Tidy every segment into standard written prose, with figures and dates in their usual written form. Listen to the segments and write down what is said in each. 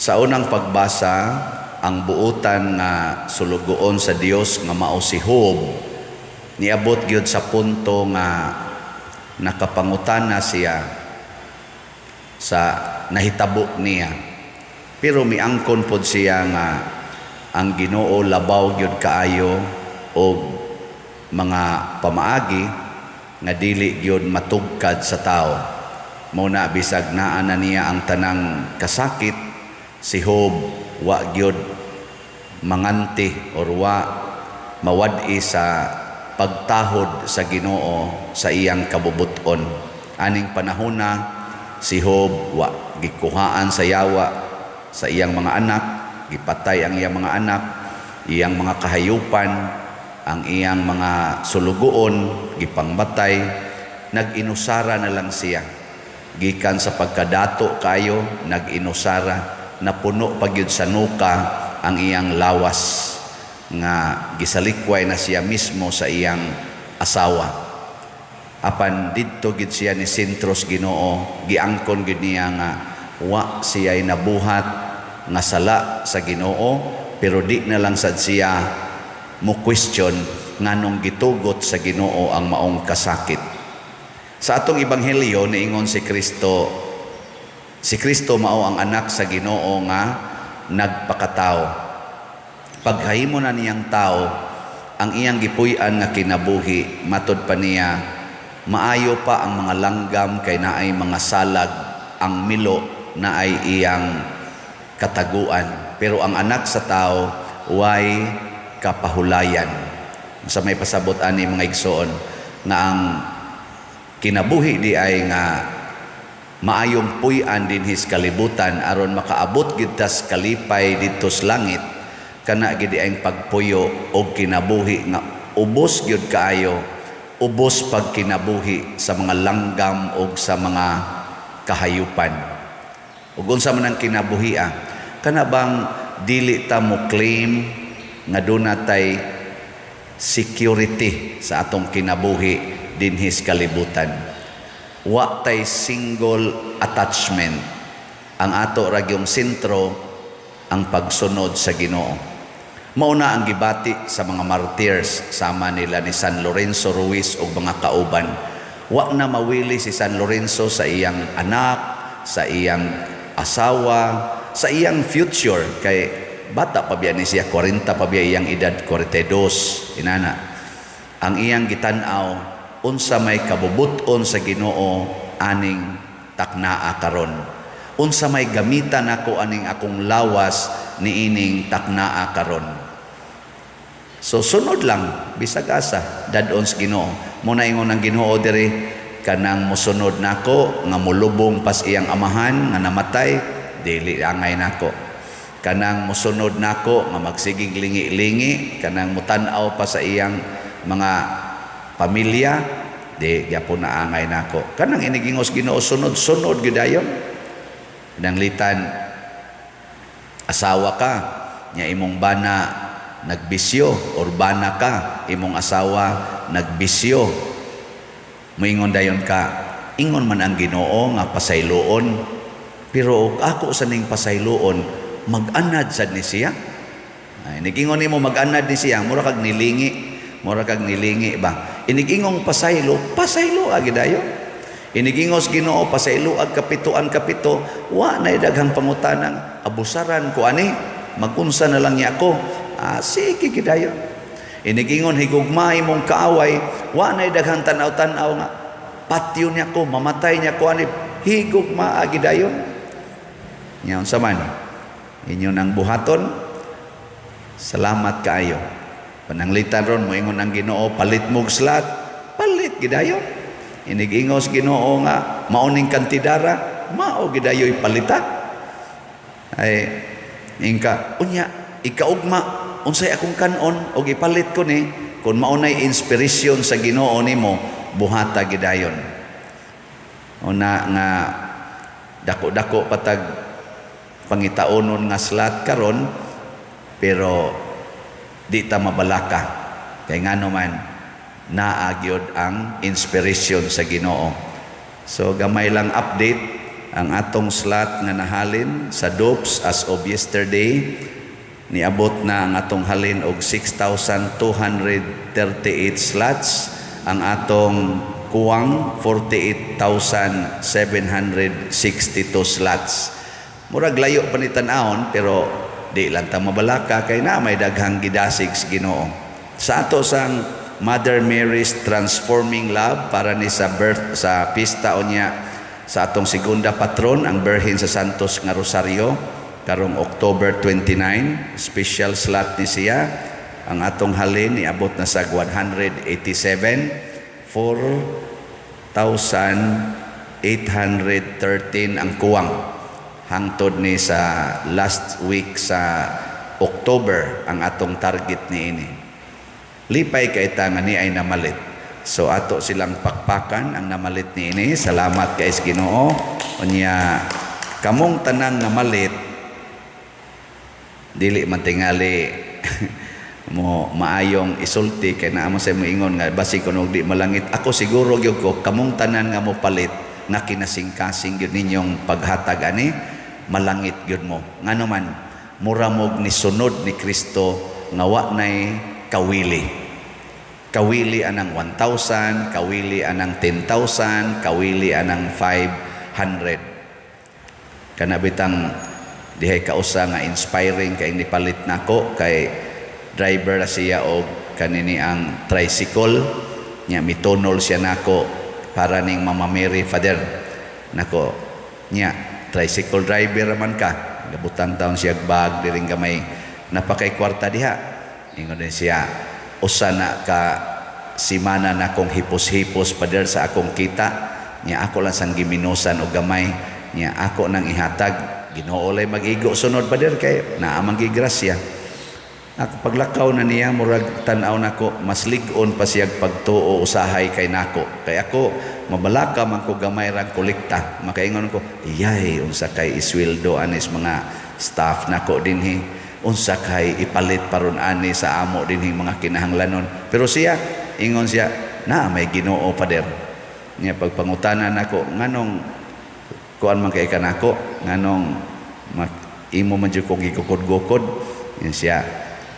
Sa unang pagbasa, ang buutan nga sulugoon sa Dios nga mao si Job niabot gyud sa punto nga nakapangutana siya sa nahitabo niya. Pero miangkon pod siya nga ang Ginoo labaw gyud kaayo og mga pamaagi nga dili gyud matugkad sa tao. Mao na bisag naa na niya ang tanang kasakit, si Job wa gyud manganti or wa mawad-i sa pagtahod sa Ginoo sa iyang kabubuton. Aning panahona, si Job wa gikuhaan sa yawa sa iyang mga anak, gipatay ang iyang mga anak, iyang mga kahayupan, ang iyang mga sulugoon, gipangmatay, nag-inusara na lang siya. Gikan sa pagkadato kayo, nag-inusara, napuno pa gyud sa nuka ang iyang lawas nga gisalikway na siya mismo sa iyang asawa. Apan didto gid siya ni sentro sa Ginoo, giangkon gid niya nga wa siya nabuhat nga sala sa Ginoo, pero di na lang sad siya mo question nganong gitugot sa Ginoo ang maong kasakit. Sa atong ebanghelyo, niingon si Kristo, si Kristo mao ang anak sa Ginoo nga nagpakatao. Paghahimo na niyang tao, ang iyang gipuy-an nga kinabuhi, matod pa niya, maayo pa ang mga langgam kay naay mga salag, ang milo naay iyang kataguan. Pero ang anak sa tao way kapahulayan. Sa may pasabot ani, mga igsoon, nga ang kinabuhi di ay nga maayong puy-an dinhi sa kalibutan aron makaabot gid tas kalipay didto sa langit, kana gid ang pagpuyo og kinabuhi nga ubos gyud kaayo, ubos pag kinabuhi sa mga langgam og sa mga kahayupan. Ug unsa man ang kinabuhi ah? Kana bang dili ta mo claim nga duna tay security sa atong kinabuhi dinhi sa kalibutan? Wa tay single attachment. Ang ato ra gyung sentro ang pagsunod sa Ginoo. Mao na ang gibati sa mga martyrs sama nila ni San Lorenzo Ruiz ug mga kauban. Wa na mawili si San Lorenzo sa iyang anak, sa iyang asawa, sa iyang future kay bata pa biya ni siya, 40 pa biya iyang edad, 42 inana. Ang iyang gitan-aw, unsa may kabubut-on sa Ginoo aning taknaa karon? Unsa may gamitan nako aning akong lawas niining taknaa karon? So sunod lang bisag asa, dad-on sa Ginoo. Mao na ingon ang Ginoo diri, kanang mosunod nako nga molubong pas iyang amahan nga namatay, dili angay nako. Kanang mosunod nako nga magsigig lingi-lingi, kanang mutan-aw pa sa iyang mga pamilya, di gyapon na angay nako. Kanang inigingos Ginoo, sunod-sunod gyud dayon. Pananglitan asawa ka nya imong bana nagbisyo or bana ka, imong asawa nagbisyo, moingon dayon ka, "Ingon man ang Ginoo nga pasayloon, pero og ako sa ning pasayloon, mag-anad sad ni siya." Ay, nigingon nimo mag-anad ni siya, mura kag nilingi ba. Inigingong pasaylo, pasaylo agi dayon. Inigingos Ginoo pasaylo ag kapituan kapito, wa na daghang pangutanang, "Abusaran ko ani, magunsa na lang niya ako." Ah, sige gidayon. Inigingon higugma imong kaaway, wa na daghang tanaw-tanaw nga patyo niya ko, mamatay niya ko ani, higugma agi dayon. Nya unsa man inyo nang buhaton, salamat kaayo. Pananglitan ron moingon ang Ginoo, "Palit mog slot," palit gidayon. Inigingos Ginoo nga mauning kantidara, mao gidayoy palita. Ay ingka, "Unya ikaugma unsay akong kanon og ipalit ko ni?" Kung mao nay inspiration sa Ginoo nimo, buhata gidayon. Una nga dako-dako patag pangitaonon nga slot karon, pero di ta mabalaka kay ngano man naa gyud ang inspiration sa Ginoo. So gamay lang update. Ang atong slot nga nahalin sa DOPS as of yesterday, niabot na ang atong halin og 6,238 slots, ang atong kuwang 48,762 slots. Murag layo pa ni tan-awon, pero di lang ta mabalaka kay na may daghang gidasig sa Ginoo. Sa ato sang Mother Mary's Transforming Love, para ni sa birth, sa pista unya sa atong segunda patron, ang Birhen sa Santos nga Rosario, karong October 29, special slot ni siya. Ang atong halin niabot na sa 187, 4,813 ang kuwang hangtod ni sa last week sa October ang atong target ni ini. Lipay kay ta nga ni ay namalit. So ato silang pakpakan ang namalit ni ini. Salamat kay sa Ginoo. Unya kamong tanang namalit, dili man tingali mo maayong isulti kay naa man sa moingon nga basi kuno di malangit. Ako, siguro gyud ko kamong tanan nga mo palit nga kinasingkasing gyud ninyong paghatag ani, malangit gyud mo. Ngano man, mura mog ni sunod ni Kristo nga wa nay kawili. Kawili anang 1,000, kawili anang 10,000, kawili anang 500. Kana bitang dihay kausa nga inspiring kay nipalit nako, kay driver na siya og kanini ang tricycle niya. Mitunol siya nako para ning Mama Mary, "Father," nako niya, "tricycle driver man ka." Gabutang taon siya bag diring gamay, "Napakay kwarta diha." Ingon din siya, "Usa na ka simana na akong hipos-hipos, Father, sa akong kita niya. Ako lang sang giminusan og gamay niya, ako nang ihatag. Ginoo lay mag-igo sunod, Father, kay naa man grasya ako." Paglakaw na niya, murag tan-aw nako, mas lig-on pa siya pagtuo usahay kay nako. Kay ako, mabalaka man ko, gamay rang kolekta. Makaingon ko, "Iyay, unsa kay isweldo anis mga staff nako dinhi? Unsa kay ipalit paron ani sa amo dinhi mga kinahanglanon?" Pero siya, ingon siya, "Na may Ginoo, Father." Niya pagpangutana nako, "Nganong kuan man kay kanako? Nganong imo man jud ko gikukod-gukod?" Yun siya,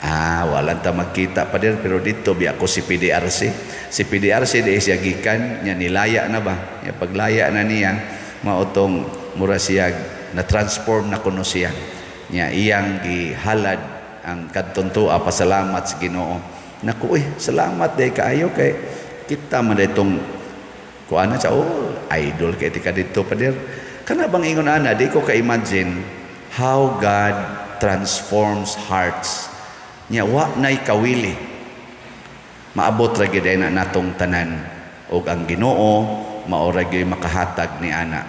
"Ah, walang ta magkita, Father, pero dito biya ko si PDRC." Si PDRC di siya gikan niya, nilaya na ba? Niya paglaya na niya, mao tong mura siya na transform na kuno siya. Niya iyang gihalad ang kadtong tuwa, pasalamat sa Ginoo. "Naku, uy, salamat day kaayo kay kita man itong kuan na siya." "Oh, idol kay tika dito, Father." Kana bang ingon ana, di ko ka-imagine how God transforms hearts. Nya wa nay kawili. Maabot ra gyud na natong tanan ug ang Ginoo mao ra gyud makahatag ni ana.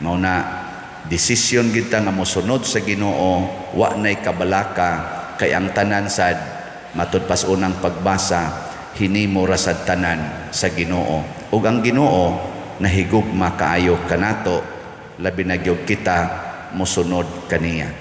Mao na desisyon gyud ta nga mosunod sa Ginoo, wa nay kabalaka kay ang tanan sad, matud pas unang pagbasa, hinimo ra sad tanan sa Ginoo. Ug ang Ginoo nahigugma kaayo kanato, labi na gyud kita mosunod kaniya.